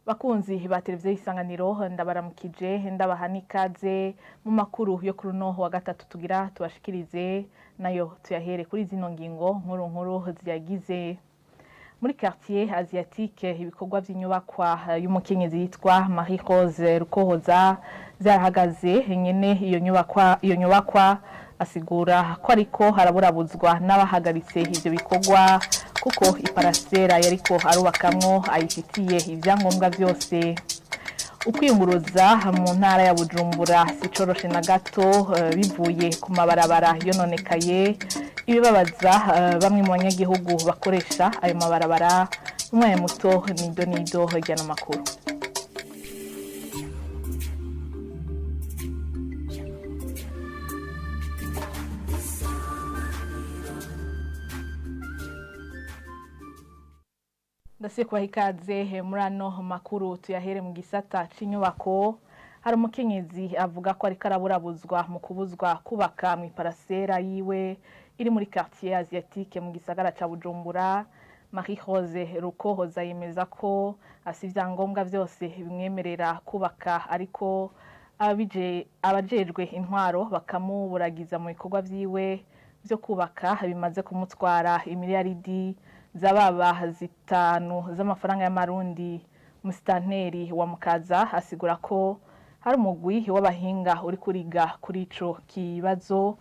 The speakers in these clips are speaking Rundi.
Bakunzi ba televiziyo Isanganiro, ndabaramukije, ndabaha n'ikaze mu makuru yo kuri uno wa gatatu tugira tubashikirize. Nayo tuyahere kuri zino ngingo nkuru nkuru ziyagize. Muri quartier asiatique, ibikorwa vy'inyubakwa y'umukenyezi yitwa Marie Rose Rukohoza vyarahagaze. Nyene iyo nyubakwa asigura ko ariko haraburabuzwa n'abahagaritse ivyo bikorwa, kuko iparasera yariko arubakamwo ayifitiye ivyangombwa vyose. Ukwiyunguruza mu ntara ya Bujumbura sicoroshe na gato, bivuye ku mabarabara yononekaye, ibibabaza bamwe mu banyagihugu bakoresha ayo mabarabara. Umwanya muto, nido nido hirya no makuru. Ndasiye kubaha ikaze muri ano makuru. Tuyahere mu gisata c'inyubako. Hari umukenyezi avuga ko ariko araburabuzwa mu kubuzwa kubaka mu iparasera yiwe iri muri quartier asiatique mu gisagara ca Bujumbura. Marie Rose Rukohoza yemeza ko afise ivyangombwa vyose bimwemerera kubaka, ariko abajejwe intwaro bakamuburagiza mu bikorwa vyiwe vyo kubaka bimaze kumutwara imiliyaridi zababa 5 z'amafaranga y'amarundi. Musitanteri wa Mukaza asigura ko hari umugwi w'abahinga uri kuriga kuri ico kibazo.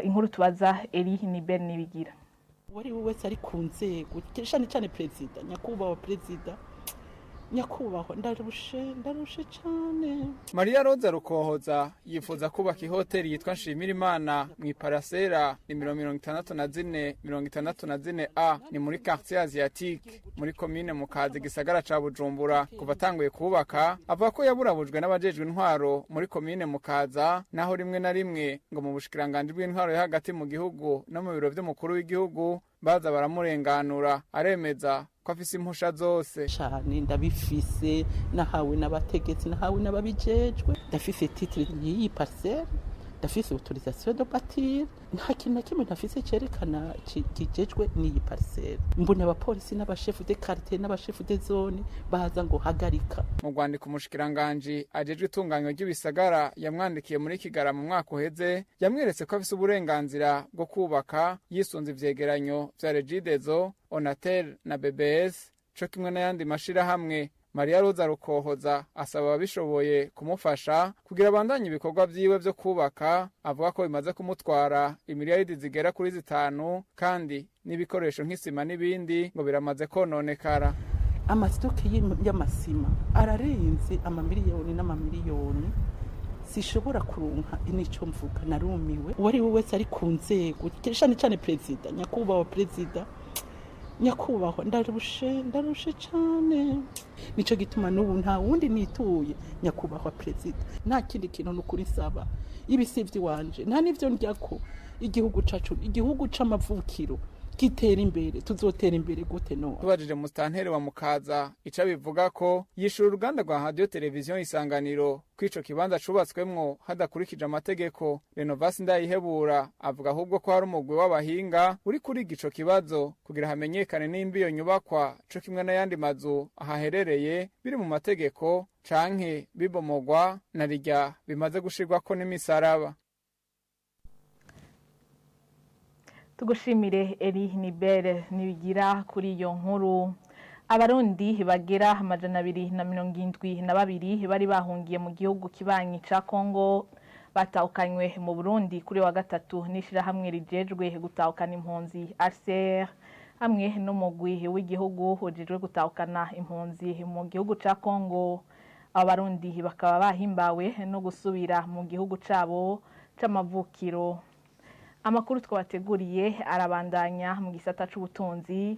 Inkuru tubaza Eri Niber Nibigira. Uwo ari we wese ari ku nzego, cyane cyane perezida, nyakubahwa perezida, nyakubahwa, ndarushe, ndarushe cyane. Maria Roza Rukohoza yifuza kubaka ihoteli yitwa Nshimirimana mu iparasera nimero 64 64 A, ni muri quartier asiatique muri komine Mukaza, gisagara ca Bujumbura. Kuva atanguye kubaka, avuga ko yaburabujwe n'abajejwe intwaro muri komine Mukaza, naho rimwe na rimwe ngo mu bushikiranganji bw'intwaro yo hagati mu gihugu no mu biro vy'umukuru w'igihugu baza baramurenganura. Aremeza ko afise impusha zose. Cyane, ndabifise, nahawe n'abategetsi, nahawe n'ababijejwe. Ndafise titre y'iyi parcelle, ndafise autorisation de bâtir, nta kintu na kimwe ntafise cerekana kijejwe n'iyi parcelle. Mbona abapolisi n'abashefu de quartier n'abashefu de zone baza ngo hagarika. Mu rwandiko umushikiranganji ajejwe itunganywa ry'ibisagara yamwandikiye muri Kigarama mu mwaka uheze, yamweretse ko afise uburenganzira bwo kubaka yisunze ivyegeranyo vya Regideso, Onatel na BBS, co kimwe n'ayandi mashirahamwe. Maria Roza Rukohoza asaba ababishoboye kumufasha kugira abandanye ibikorwa vyiwe vyo kubaka, avuga ko bimaze kumutwara imiliyaridi zigera kuri 5, kandi n'ibikoresho nk'isima n'ibindi ngo biramaze kononekara. Ama stock y'amasima ararenze amamiliyoni n'amamiliyoni. Sishobora kuronka nico mvuga, narumiwe. Uwo ari we wese ari ku nzego, cyane cyane perezida, nyakubahwa perezida, nyakubahwa, ndarushe, ndarushe cyane. Nico gituma n'ubu nta wundi nituye, nyakubahwa perezida. Nta kindi kintu nukuri nsaba, ibisivyi wanje nta n'ivyo ndyako. Igihugu cacu, igihugu c'amavukiro, gitera imbere, tuzotera imbere gute no? Tubajije musitanteri wa Mukaza ico abivuga ko, yishura uruganda rwa Radio Televiziyo Isanganiro ko ico kibanza cubatswemwo hadakurikije amategeko. Renovasi Ndayihebura avuga ahubwo ko hari umugwi w'abahinga uri kuriga ico kibazo kugira hamenyekane nimba iyo nyubakwa co kimwe n'ayandi mazu ahaherereye biri mu mategeko canke bibomogwa, na rirya bimaze gushirwako n'imisaraba. Tugushimire Eri Nibere Nibigira kuri iyo nkuru. Abarundi bagera 272 bari bahungiye mu gihugu kibanyi ca Kongo batahukanywe mu Burundi kuri wa gatatu n'ishirahamwe rijejwe gutahukana impunzi HCR hamwe n'umugwi w'igihugu ujejwe gutahukana impunzi mu gihugu ca Kongo. Abarundi bakaba bahimbawe no gusubira mu gihugu cabo c'amavukiro. Amakuru twabateguriye arabandanya mu gisata c'ubutunzi.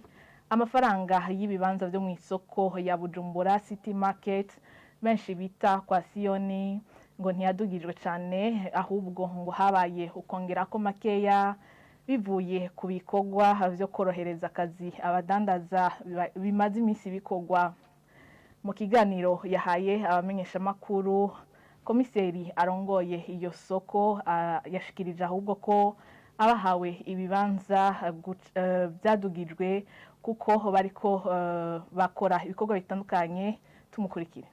Amafaranga y'ibibanza vyo mu isoko ya Bujumbura City Market, benshi bita kwa Siyoni, ngo ntiyadugijwe cane, ahubwo ngo habaye ukongerako makeya bivuye ku bikorwa vyo korohereza akazi abadandaza bimaze imisi bikorwa. Mu kiganiro yahaye abamenyeshamakuru, komiseri arongoye iyo soko yashikirije ahubwo ko abahawe ibibanza vyadugijwe kuko bariko bakora ibikorwa bitandukanye. Tumukurikire.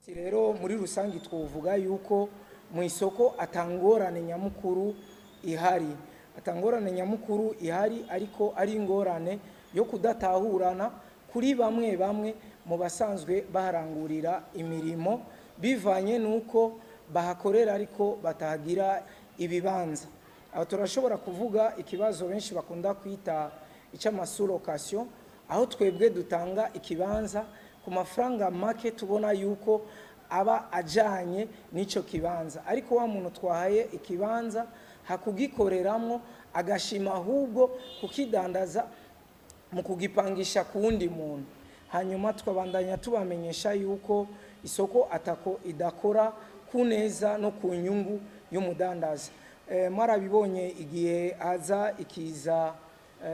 Rero muri rusange twovuga yuko mu isoko atangorane nyamukuru ihari, atangorane nyamukuru ihari, ariko ari ingorane yo kudatahurana kuri bamwe bamwe mu basanzwe baharangurira imirimo, bivanye n'uko bahakorera ariko batahagira ibibanza. Aho turashobora kuvuga ikibazo benshi bakunda kwita icy'amasurokasiyo, aho twebwe dutanga ikibanza ku mafaranga make tubona yuko aba ajanye n'icyo kibanza, ariko wa muntu twahaye ikibanza hakugikoreramwo agashima ahubwo kukidandaza mu kugipangisha ku wundi muntu. Hanyuma tukabandanya tubamenyesha yuko isoko atako idakora ku neza no ku nyungu y'umudandaza. Mwarabibonye igihe aza ikiza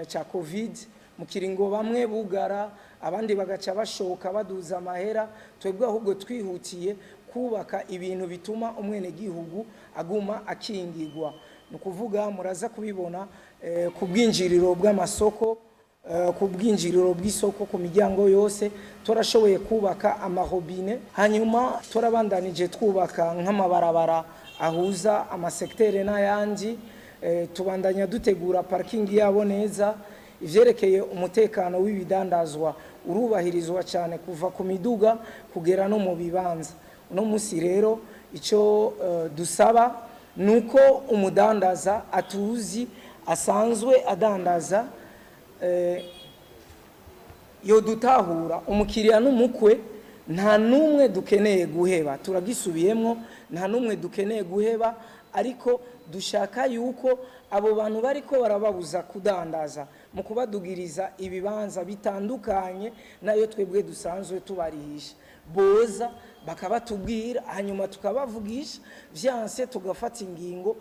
cya Covid, mu kiringo bamwe bugara abandi bagaca bashoka baduza amahera, twebwe ahubwo twihutiye kubaka ibintu bituma umwenegihugu aguma akingigwa. Ni ukuvuga muraza kubibona ku bwinjiriro bw'amasoko, ku bwinjiriro bw'isoko ku miryango yose turashoboye kubaka amarobine. Hanyuma turabandanije twubaka nk'amabarabara ahuza amasektere n'ayandi, tubandanya dutegura parking yabo neza. Ivyerekeye umutekano w'ibidandazwa urubahirizwa cyane kuva ku miduga kugera no mu bibanza. Uno musi rero icyo dusaba nuko umudandaza atuzi asanzwe adandaza yodutahura umukiriya n'umukwe, nta n'umwe dukeneye guheba, turagisubiyemwo, nta n'umwe dukeneye guheba, ariko dushaka yuko abo bantu bariko barababuza kudandaza mu kubadugiriza ibibanza bitandukanye nayo twebwe dusanzwe tubarihisha, boza bakabatubwira hanyuma tukabavugisha, vyanse tugafata ingingo.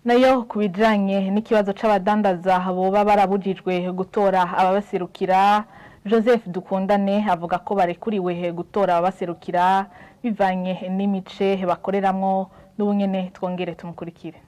Nayo ku bijanye n'ikibazo c'abadandaza boba barabujijwe gutora ababaserukira, Joseph Dukundane avuga ko barekuriwe gutora ababaserukira bivanye n'imice bakoreramwo. N'ubunyene twongere tumukurikire.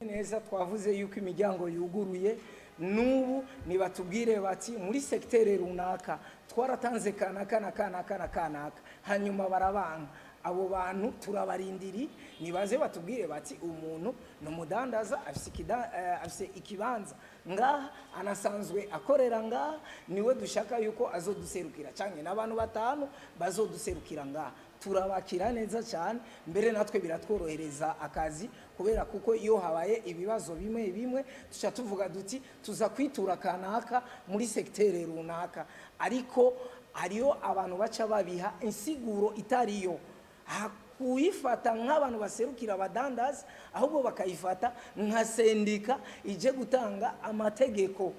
Neza twavuze yuko imiryango yuguruye, n'ubu nibatubwire bati muri sektere runaka twaratanze kanaka na kanaka na kanaka, hanyuma barabanga. Abo bantu turabarindiri, nibaze batubwire bati umuntu ni umudandaza afise ikibanza ngaha, anasanzwe akorera ngaha, niwe dushaka yuko azoduserukira, canke n'abantu batanu bazoduserukira ngaha. Turabakira neza cyane, mbere natwe biratworohereza akazi, kubera kuko iyo habaye ibibazo bimwe bimwe tuca tuvuga duti tuza kwitura kanaka muri sektere runaka, ariko hariyo abantu baca babiha insiguro itariyo, kuyifata nk'abantu baserukira abadandaza, ahubwo bakayifata nka sendika ije gutanga amategeko.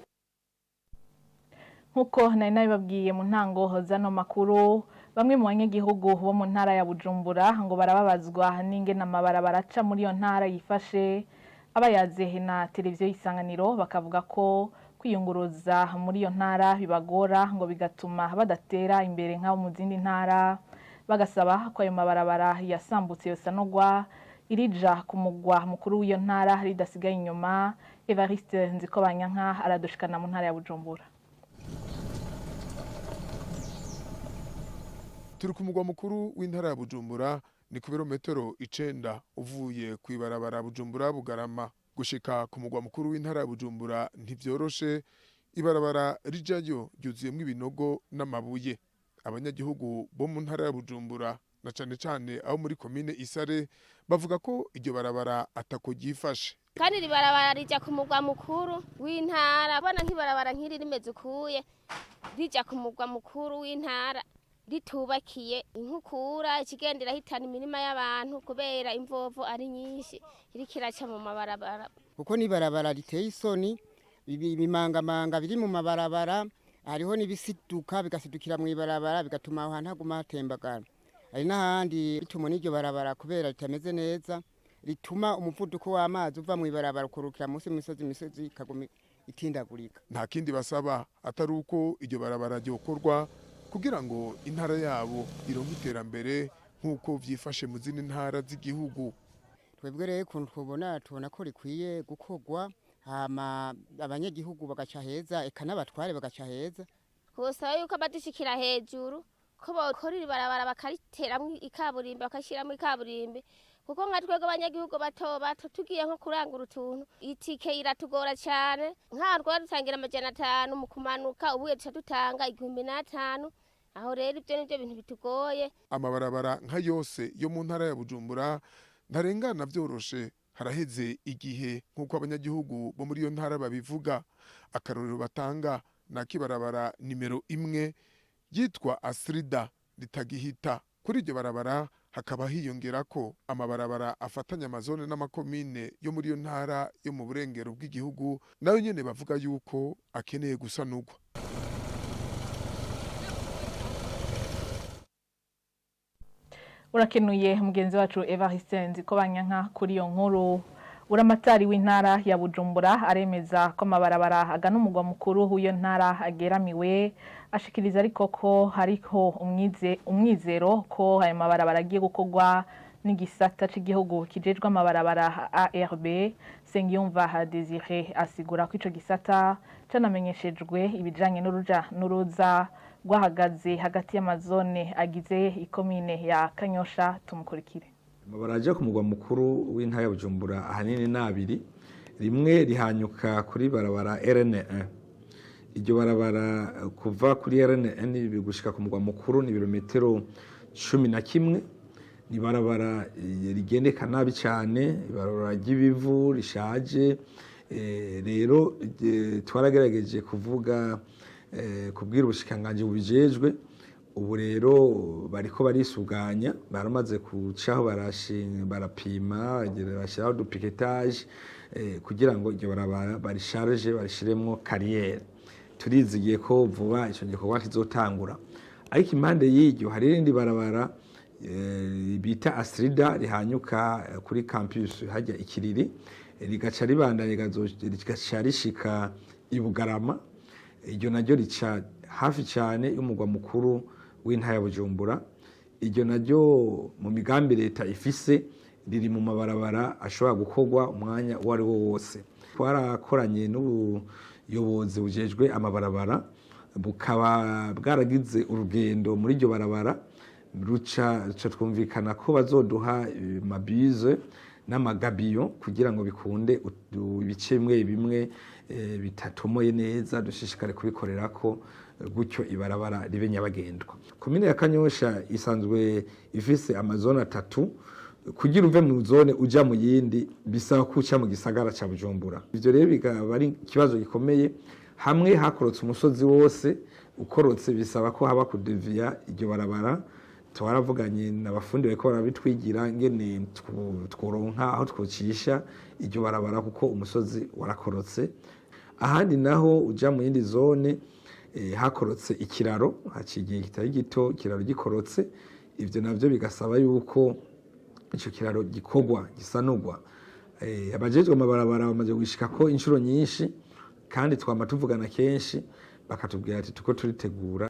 Nkuko nari nabibabwiye mu ntango zano makuru, bamwe mu banyagihugu bo mu ntara ya Bujumbura ngo barababazwa n'ingene amabarabara aca muri iyo ntara yifashe. Abayaze na televiziyo y'Isanganiro bakavuga ko kwiyunguruza muri iyo ntara bibagora, ngo bigatuma badatera imbere nk'abo mu zindi ntara. Bagasaba ko ayo mabarabara yasambutse yosanurwa, irija ku mugwa mukuru w'iyo ntara ridasigaye inyuma. Evariste Nzikobanyanka aradushikana mu ntara ya Bujumbura. Turi ku mugwa mukuru w'intara ya Bujumbura, ni ku birometero 9 uvuye kw'ibarabara Bujumbura Bugarama gushika ku mugwa mukuru w'intara ya Bujumbura. Ntivyoroshe, ibarabara rijayo ryuzuyemwo ibinogo n'amabuye. Abanyagihugu bo mu ntara ya Bujumbura na cane cane abo muri komine Isare bavuga ko iryo barabara atako ryifashe. Kandi iri barabara rija ku mugwa mukuru w'intara, bona nk'ibarabara nk'iri rimeze ukuye rija ku mugwa mukuru w'intara ritubakiye, inkukura ikigendera hitana imirima y'abantu kubera imvovo ari nyinshi iriko iraca mu mabarabara. Kuko ni barabara riteye isoni, ibimangamanga biri mu mabarabara, hariho n'ibisiduka bigasidukira mu ibarabara bigatuma aho hantu haguma hatembagara. Hari n'ahandi bituma n'iryo barabara kubera ritameze neza rituma umuvuduko w'amazi uva mu ibarabara ukurukira munsi y'imisozi, imisozi ikaguma itindagurika. Nta kindi basaba atari uko iryo barabara ryokorwa kugira ngo intara yabo ironke iterambere nk'uko vyifashe mu zindi ntara z'igihugu. Twebwe rero ukuntu tubona, tubona ko rikwiye gukorwa, hama abanyagihugu bagaca heza, eka n'abatware bagaca heza. Twosaba yuko abadushikira hejuru Ko bokora iri barabara bakariteramwo ikaburimbi, bakashiramwo ikaburimbi, kuko nka twebwe abanyagihugu bato bato tugiye nko kurangura utuntu, itike iratugora cyane. Nk'ahantu twaba dutangira 500 mu kumanuka, ubuye duca dutanga 1005. Aho rero ibyo nibyo bintu bitugoye. Amabarabara nka yose yo mu ntara ya Bujumbura ntarengana vyoroshe. Haraheze igihe, nk'uko abanyagihugu bo muri iyo ntara babivuga. Akarorero batanga na kibarabara nimero 1 yitwa Asrida ritagihita. Kuri iryo barabara hakaba hiyongera ko amabarabara afatanya amazone n'amakomine yo muri iyo ntara yo mu burengero bw'igihugu, nayo nyene bavuga yuko akeneye gusanurwa. Urakenuye mugenzi wacu Evariste Nzikobanyanka kuri iyo nkuru. Uramatari w'intara ya Bujumbura aremeza ko amabarabara agana umugwa mukuru w'iyo ntara ageramiwe, ashikiriza ariko ko hariho umwizero ko ayo mabarabara agiye gukorwa n'igisata c'igihugu kijejwe amabarabara ARB. Sengiyumva Desire asigura ko ico gisata canamenyeshejwe ibijanye n'uruja n'uruza rwahagaze hagati y'amazone agize ikomine ya Kanyosha. Tumukurikire. Amabara aja ku mugwa mukuru w'intara ya Bujumbura ahanini n'abiri. Rimwe rihanyuka kuri barabara RN1. Iryo barabara kuva kuri RN1 bigushika ku mugwa mukuru ni ibirometero 11. Ni barabara rigendeka nabi cyane, ibarabara ry'ibivu rishaje. Rero twaragerageje kuvuga, kubwira ubushikiranganji bubijejwe. Ubu rero bariko barisuganya, baramaze kucaho, barapima, bashyiraho dupiketage kugira ngo iryo barabara barisharge, barishiremwo kariyeri. Turizigiye ko vuba ico gikorwa kizotangura. Ariko impande y'iryo hari irindi barabara bita Astrida rihanyuka kuri campus hajya Ikiriri, rigaca ribandanya rigaca rishika i Bugarama. Iryo naryo rica hafi cyane y'umugwa mukuru w'intara ya Bujumbura. Iryo naryo mu migambi leta ifise riri mu mabarabara ashobora gukorwa umwanya uwo ari wo wose. Twarakoranye n'ubuyobozi bujejwe amabarabara, bukaba bwaragize urugendo muri iryo barabara, ruca twumvikana ko bazoduha mabize n'amagabiyo kugira ngo bikunde ibice bimwe bimwe bitatomoye neza dushishikare kubikorera ko gutyo ibarabara ribe nyabagendwa. Komine ya Kanyosha isanzwe ifise amazone 3. Kugira uve mu zone uja mu yindi bisaba kuca mu gisagara ca Bujumbura. Ivyo rero bikaba ari ikibazo gikomeye. Hamwe hakorotse umusozi wose ukorotse, bisaba ko haba kudeviya iryo barabara. Twaravuganye n'abafundi bariko barabitwigira ngene tworonka aho twocisha iryo barabara, kuko umusozi warakorotse. Ahandi naho uja mu yindi zone hakorotse ikiraro, haciye igihe kitari gito ikiraro gikorotse. Ivyo navyo bigasaba yuko ico kiraro gikorwa, gisanurwa. Abajejwe amabarabara bamaze gushika ko inshuro nyinshi, kandi twama tuvugana kenshi, bakatubwira ati tuko turitegura.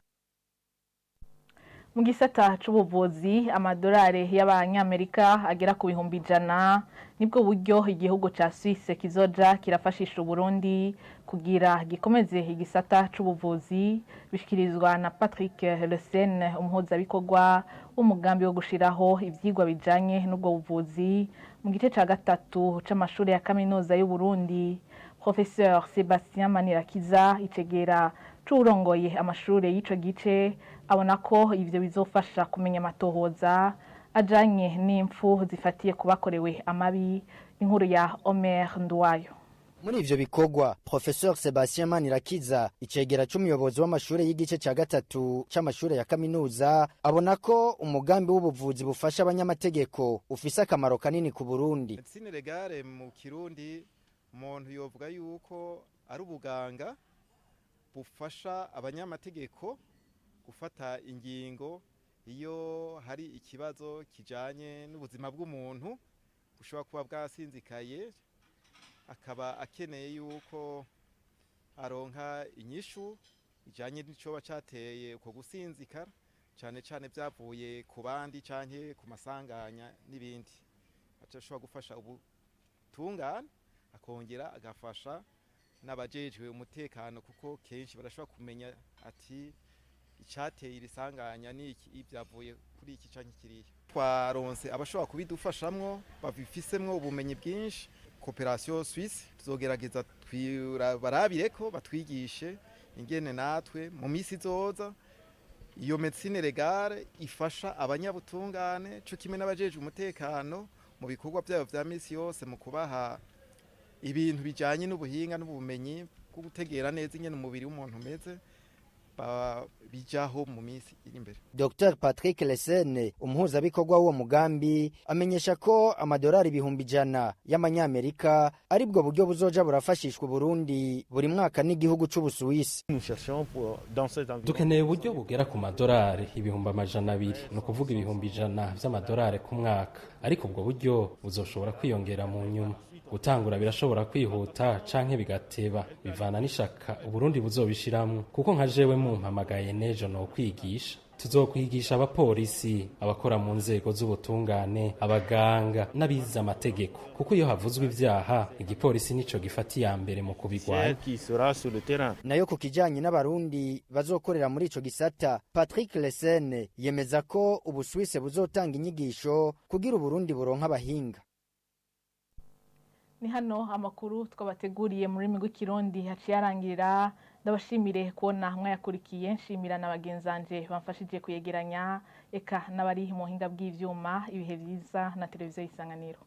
Mu gisata c'ubuvuzi, amadolari y'abanyamerika agera ku 100,000 nibwo buryo igihugu ca Suisse kizoja kirafashisha Uburundi kugira gikomeze igisata c'ubuvuzi, bishikirizwa na Patrick Lesene, umuhuzabikorwa w'umugambi wo gushiraho ivyigwa bijanye n'ubwo buvuzi mu gice ca 3 c'amashuri ya kaminuza y'u Burundi. Professeur Sebastien Manirakiza, icegera c'uwurongoye amashure y'ico gice, abona ko ivyo bizofasha kumenya amatohoza ajanye n'impfu zifatiye ku bakorewe amabi. Inkuru ya Omer Nduwayo. Muri ivyo bikorwa, Professeur Sebastien Manirakiza, icegera c'umuyobozi w'amashure y'igice ca 3 c'amashure ya kaminuza, abona ko umugambi w'ubuvuzi bufasha abanyamategeko ufise akamaro kanini ku Burundi. Medecine legale mu Kirundi umuntu yovuga yuko ari ubuganga bufasha abanyamategeko gufata ingingo iyo hari ikibazo kijanye n'ubuzima bw'umuntu bushobora kuba bwasinzikaye, akaba akeneye yuko aronka inyishu ijanye n'icoba cateye uko gusinzikara, cane cane vyavuye ku bandi canke ku masanganya n'ibindi. Ashobora gufasha ubutungane, akongera agafasha n'abajejwe umutekano, kuko kenshi barashobora kumenya ati Icyateye iri sanganya ni iki, ibyavuye kuri iki canke kiriya. Twaronse abashobora kubidufashamwo babifisemwo ubumenyi bwinshi, Coopération Suisse. Tuzogerageza barabire ko batwigishe ingene natwe mu misi izoza iyo médecine légale ifasha abanyabutungane co kimwe n'abajeje umutekano mu bikorwa byabo vya misi yose, mu kubaha ibintu bijanye n'ubuhinga n'ubumenyi bwo gutegera neza ingene umubiri w'umuntu umeze, bijaho mu minsi iri imbere. Dr Patrick Lesene, umuhuzabikorwa w'uwo mugambi, amenyesha ko amadolari 100,000 y'amanyamerika aribwo buryo buzoja burafashishwa Burundi buri mwaka n'igihugu c'Ubusuwisi. Dukeneye uburyo bugera ku madolari 200,000, ni ukuvuga 100,000 vy'amadolari ku mwaka, ariko ubwo buryo buzoshobora kwiyongera mu nyuma. Gutangura birashobora kwihuta canke bigateba, bivana n'ishaka Uburundi buzobishiramwo, kuko nka jewe mumpamagaye n'ejo no kwigisha. Tuzokwigisha abapolisi, abakora mu nzego z'ubutungane, abaganga n'abize amategeko, kuko iyo havuzwe ivyaha igipolisi nico gifata iya mbere mu kubigwanya. Nayo ku kijanye n'abarundi bazokorera muri ico gisata, Patrick Lesene yemeza ko Ubusuwise buzotanga inyigisho kugira Uburundi buronka abahinga. Ni hano amakuru twabateguriye mu rurimi rw'Ikirundi haciye arangirira. Ndabashimire kubona mwayakurikiye, nshimira na bagenzanje bamfashije kuyegeranya, eka n'abari mu buhinga bw'ivyuma. Ibihe vyiza na Televiziyo Isanganiro.